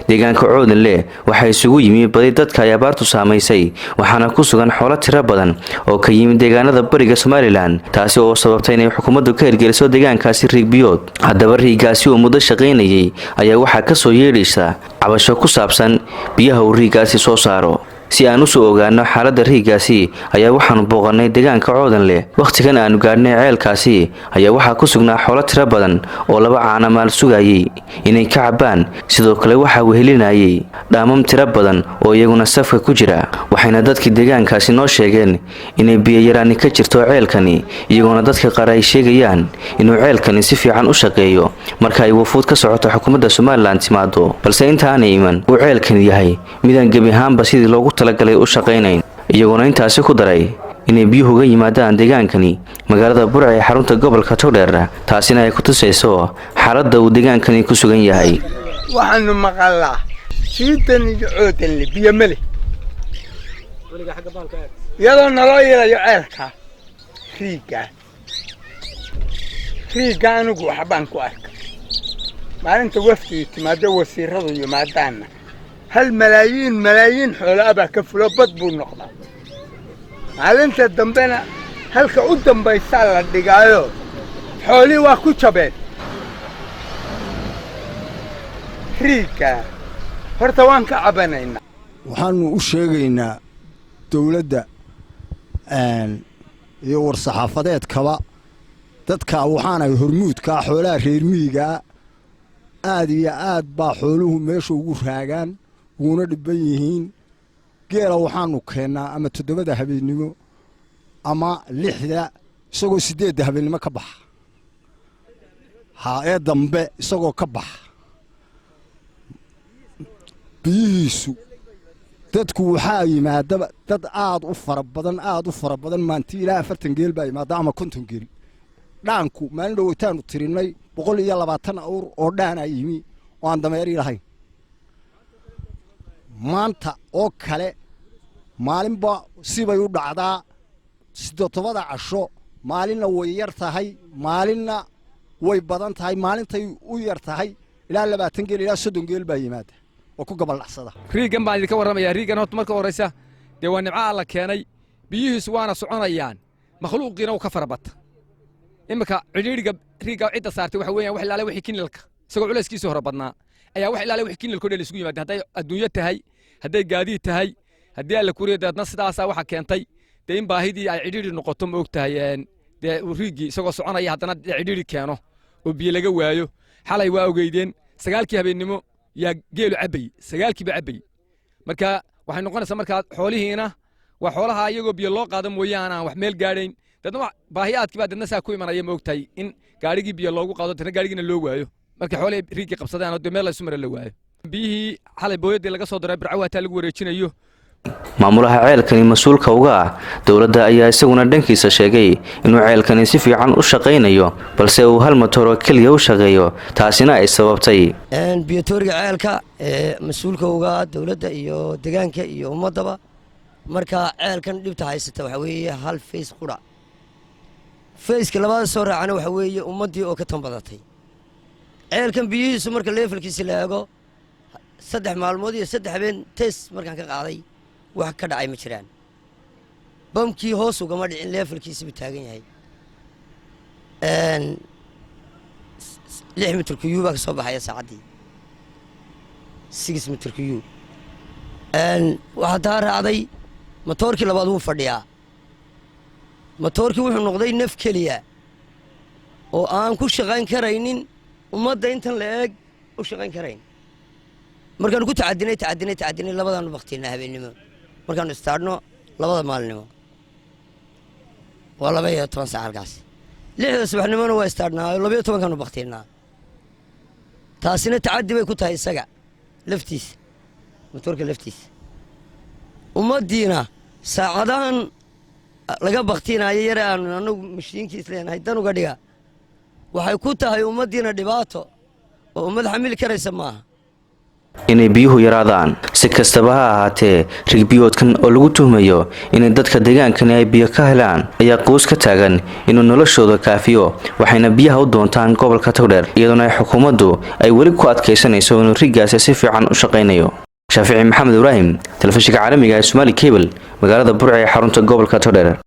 Deegaanka Coodanle waxaa isugu yimi badi dadka ay abaartu saamaysay, waxaana ku sugan xoolo tiro badan oo ka yimi deegaanada bariga Somaliland, taasi oo sababtay inay xukuumaddu ka hirgeliso deegaankaasi riigbiyood. Haddaba riiggaasi oo muddo shaqaynayay ayaa waxaa kasoo yeedhaysa cabasho ku saabsan biyaha uu riiggaasi soo saaro. Si aan usoo ogaano xaaladda riiggaasi ayaa waxaanu booqanay deegaanka Coodanleh. Wakhtigan aanu gaadhnay ceelkaasi ayaa waxaa ku sugnaa xoolo tiro badan oo laba caanamaal sugayay inay ka cabbaan. Sidoo kale waxaa wehelinayay dhaamam tiro badan oo iyaguna safka ku jira, waxayna dadkii deegaankaasi noo sheegeen inay biyayaraani ka jirto ceelkani, iyagoona dadka qaar ay sheegayaan inuu ceelkani si fiican u shaqeeyo marka ay wafuud ka socoto xukuumadda Somaliland timaado, balse intaanay iman uu ceelkani yahay midaan gebi ahaanba sidii loogu talagalay u shaqaynayn, iyagoona intaasi ku daray inay biyuhu ga yimaadaan deegaankani magaalada Burca ee xarunta gobolka Togdheer, taasina ay ku tusayso xaaladda uu deegaankani ku sugan yahay. Waxaanu maqalaa Siidan iyo Coodanle biyo male, iyadoo naloo yeelayo ceelka riiggaa. Riigga anigu waxbaan ku arka maalinta wafdigu timaado, wasiiradu yimaadaanna hal malaayiin malaayiin xoolo abaa ka fulo, bad buu noqdaa. Maalinta dambena halka u dambaysaa la dhigaayo, xoolihii waa ku jabeen. Riiggaa horta waan ka cabanaynaa. Waxaanu u sheegaynaa dawladda iyo war-saxaafadeedkaba dadka waxaanay hormuudkaa xoolaha reer miyigaa. Aad iyo aad baa xooluhu meesha ugu raagaan, wuuna dhibban yihiin. Geela waxaanu keennaa ama 7da habeennimo ama 6da, isagoo 8da habeennimo ka baxa, haa, ee dambe isagoo ka baxa biyihiisu. Dadku waxaa yimaadaba dad aad u fara badan, aad u fara badan. Maanti ilaa 40 geel baa yimaada ama 50 geel. Dhaanku maalin dhoweytaanu tirinnay 120 awr oo dhaanaa yimi oo aan dameerii lahayn. Maanta oo kale maalinba sibay u dhacdaa. 8da casho maalinna way yar tahay, maalinna way badan tahay. Maalintay u yar tahay ilaa 20 geel, ilaa 30 geel baa yimaada oo ku gabaldhacsada. Riiggan baan idinka warramayaa. Riiggan horta marka horraysa dee waa nimca Alla keenay, biyihiisu waana soconayaan, makhluuqiina wuu ka farabata. Iminka cidhiidhiga riigga cidda saartay waxa weeyaan wax ilaale wixii kinilka, isagoo culayskiisii hore badnaa ayaa wax ilaale wixii kinilka o dhan isugu yimaadeen, hadday adduunyo tahay, hadday gaadiid tahay, haddii Alla kuriyo. Deedna sidaasaa waxaa keentay dee in baahidii ay cidhiidhi noqoto, ma og tahay? Dee riiggii isagoo soconaya haddana dee cidhiidhi keeno oo biyo laga waayo. Xalay waa ogeydeen, 9kii habeennimo yaa geelu cabbayey, 9kiiba cabbayey. Marka waxay noqonaysaa markaa xoolihiina waa xoolaha iyagoo biyo loo qaado mooyaane aan wax meel gaadhayn. Deedna baahiyaadkii baa deedna saa ku imanaya, ma og tahay, in gaadhigii biyo loogu qaado, deedna gaadhigiina loo waayo markay xoolihii riiggii qabsadeen oo dee meel laysu mara la waayo. Biyihii xalay booyaddii laga soo diray Burco waataa lagu wareejinayo. Maamulaha ceelkani mas-uulka uga ah dowladda ayaa isaguna dhankiisa sheegay inuu ceelkani si fiican u shaqaynayo, balse uu hal matoor oo keliya u shaqeeyo, taasina ay sababtay. Biyatooriga ceelka ee mas-uulka uga ah dowladda iyo degaanka iyo ummaddaba. Marka ceelkan dhibta haysata waxaa weeye hal phase qura. Phaseka labaada soo raacana waxaa weeye ummaddii oo ka tanbadatay. Ceelkan biyihiisu marka levelkiisi la eego, 3 maalmood iyo 3 habeen test markaan ka qaaday, wax ka dhacay ma jiraan. Bamkii hoos ugama dhicin, levelkiisi buu taagan yahay. 6 mitir cube baa ka soo baxaya saacaddii, 6 mitir cube. Waxaa taa raacday matoorkii labaad wuu fadhiyaa. Matoorkii wuxuu noqday naf keliya oo aan ku shaqayn karaynin ummadda intan la eeg u shaqayn karayn. Markaanu ku tacadinay, tacadinay, tacadinay, labadaanu baktinaa habeennimo. Markaanu istaadhno 2da maalinimo waa 12 saac halkaas. 6da subaxnimona waa istaadhnaa, 12kaanu baktinaa. Taasina tacaddi bay ku tahay isaga laftiisa, matoorka laftiisa. Ummaddiina saacadahan laga baktinaayo yare aanu annagu mashiinkiis leenahay dan uga dhiga, waxay ku tahay ummaddiina dhibaato oo ummad xamili karaysa maaha. Inay biyuhu yaraadaan. Si kastaba ha ahaatee, rigbiyoodkan oo lagu tuhmayo inay dadka deegaankani ay biyo ka helaan ayaa quus ka taagan inuu noloshooda kaafiyo, waxayna biyaha u doontaan gobolka Togdheer, iyadoona ay xukuumaddu ay weli ku adkaysanayso inuu riggaasi si fiican u shaqaynayo. Shaafici Maxamed Ibraahim, telefishinka caalamiga ee Somali Cable, magaalada Burca ee xarunta gobolka Togdheer.